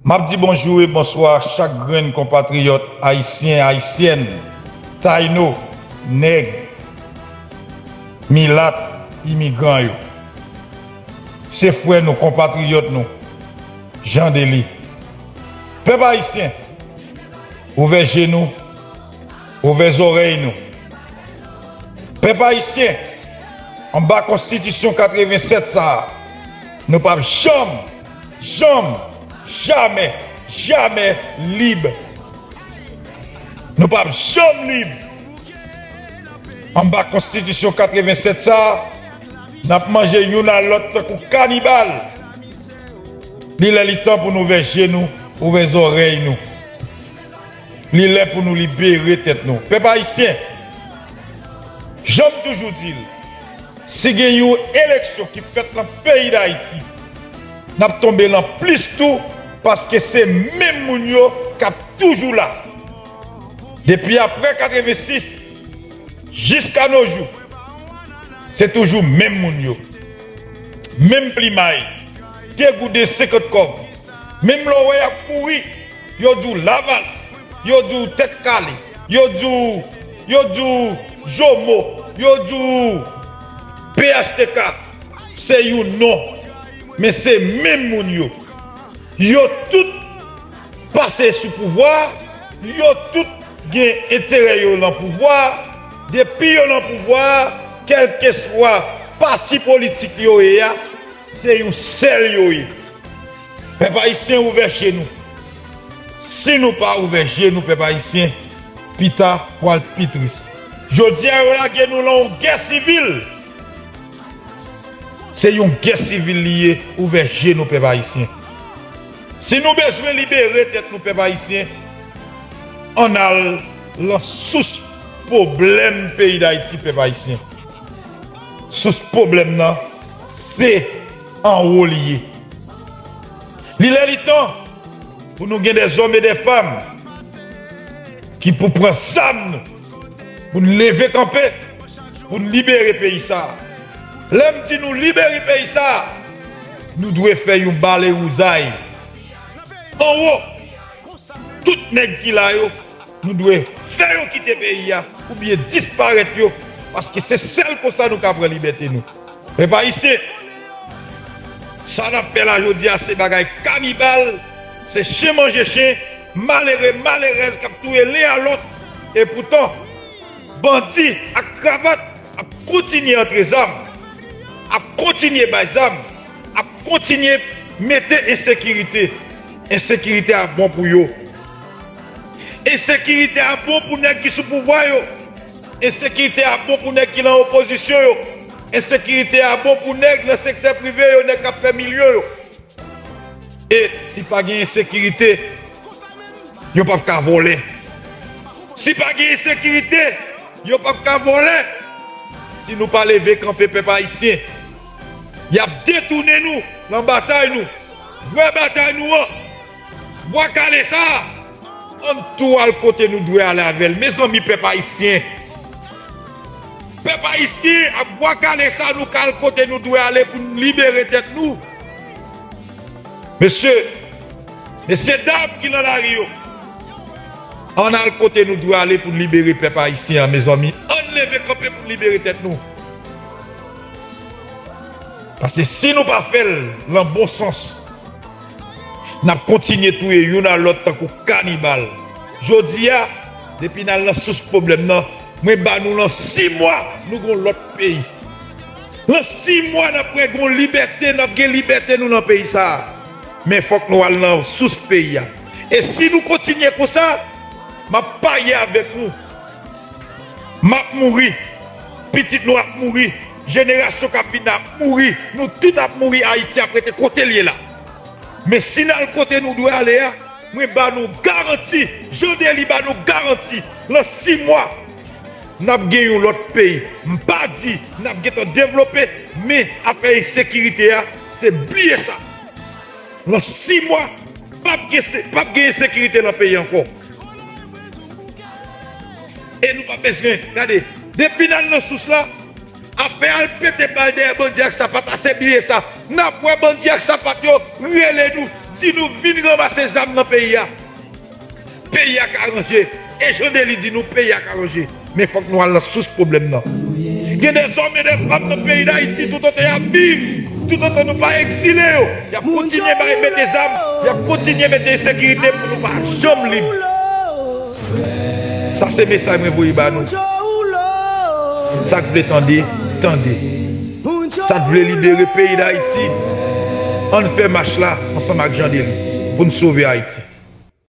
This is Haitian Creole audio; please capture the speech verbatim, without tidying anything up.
M ap di bonjou e bonswa chak grenn konpatriyòt ayisyen, ayisyèn, tayno, nèg, milat, imigran yo. Se frè nou, konpatriyòt nou, Jean Dely. Pèp ayisyen, ouvè je nou, ouvè zòrèy nou. Pèp ayisyen, anba konstitisyon katrevennsèt sa a, nou p ap janm, janm, jamè, jamè lib. Nou p ap janm lib. Anba konstitisyon katrevennsèt sa a, n ap manje youn a lòt tankou kanibal. Li lè li tan pou nou ouvè je nou, ouvè zòrèy nou. Li lè pou nou libere tèt nou. Pèp ayisyen, jan m toujou di l, si gen yon eleksyon ki fèt nan peyi Dayiti, n ap tonbe nan plis tou, paske se menm moun yo k ap toujou la. Depi apre katrevensis, jiska no jou, se toujou menm moun yo. Menm plimay, degouden senkant kòb. Menm lè w wè y ap kouri, yo di w Lavalas, yo di w Tèt Kale, yo di w, yo di w Jomo, yo di w P H T K. Se yon non, men se menm moun yo. Yo tout pase sou pouvwa a, yo tout gen enterè yo nan pouvwa a. Depi yo nan pouvwa a, kèlkeswa pati politik yo ye a, se yon sèl yo ye. Pèp ayisyen, ouvè je nou. Si nou pa ouvè je nou, pèp ayisyen, pita pwal pi tris. Jodi a, yo lage nou nan yon gè sivil. Se yon gè sivil li ye, ouvè je nou, pèp ayisyen. Si nou bezwen libere tèt nou, pèp ayisyen, ann al lan sous pwoblèm peyi Dayiti, pèp ayisyen. Sous pwoblèm nan, se anwo li ye. Li lè li tan pou nou gen dèzòm e dèfanm ki pou pran zam nou, pou n leve kanpe, pou n libere peyi sa a. Lè m di nou libere peyi sa a, nou dwe fè yon bale wouzay. Anwo, tout nèg ki la yo, nou dwe fè yo kite peyi a, oubyen disparèt yo, paske se sèl konsa nou ka pran libète nou. Pèp ayisyen, sa n ap fè la jodi a, se bagay kanibal, se chen manje chen, malere, malerèz k ap touye len a lòt. Epoutan, bandi ak kravat ap kontinye antre zam, ap kontinye bay zam, ap kontinye mete ensekirite. Ensekirite a bon pou yo. Ensekirite a bon pou nèg ki sou pouvwa yo. Ensekirite a bon pou nèg ki nan opozisyon yo. Ensekirite a bon pou nèg nan sektè prive yo, nèg k ap fè milyon yo. E si pa gen ensekirite, yo p ap ka vòlè. Si pa gen ensekirite, yo p ap ka vòlè. Si nou pa leve kanpe, pèp ayisyen, y ap detounen nou nan batay nou. Vrè batay nou an, bwa kale sa a, ann tou al kote nou dwe ale avè l. Mezanmi, pèp ayisyen, pèp ayisyen, ak bwa kale sa, nou ka al kote nou dwe ale pou n libere tèt nou. Mesye, mesye dam ki nan lari yo, ann al kote nou dwe ale pou n libere pèp ayisyen an, mezanmi. Ann leve kanpe pou n libere tèt nou. Paske si nou pa fè l lan bon sans, n ap kontinye touye youn a lòt tankou kanibal. Jodi a, depi n al nan sous pwoblèm nan, mwen ba nou lan sis mwa, nou gon lòt peyi. Lan sis mwa, n ap wè gon libète, n ap gen libète nou lan peyi sa a. Men fòk nou al nan sous peyi a. E si nou kontinye konsa, m ap parye avèk nou. M ap mouri. Pitit nou ap mouri. Jenerasyon k ap vini ap mouri. Nou tout ap mouri. Ayiti ap rete kote l ye la. Men si n al kote nou dwe ale a, mwen ba nou garanti, Jean Dely ba nou garanti, lan sis mwa, n ap gen yon lòt peyi. M pa di n ap gentan devlope, men afè ensekirite a, se bliye sa. Lan sis mwa, p ap gen se-, p ap gen ensekirite lan peyi ankò. E nou pa bezwen, gade, depi n al nan sous la, afè al pete bal dèyè bandi ak sapat la, se bliye sa. N ap wè bandi ak sapat yo rele nou, Si nou vin ranmase zam nan peyi a, peyi a ka ranje. E Jan Deli di nou peyi a ka ranje. Men fòk nou al nan sous pwoblèm nan. Gen dèzòm e dèfanm nan peyi Dayiti, toutotan y ap viv, toutotan nou pa egzile yo, y ap kontinye bay mete zam, y ap kontinye mete ensekirite pou nou pa janm lib. Sa se mesaj mwen voye ba nou. Sa k vle tande, tande. Sa k vle libere peyi Dayiti, ann fè mach la ansanm ak Jan Deli pou n sove Ayiti.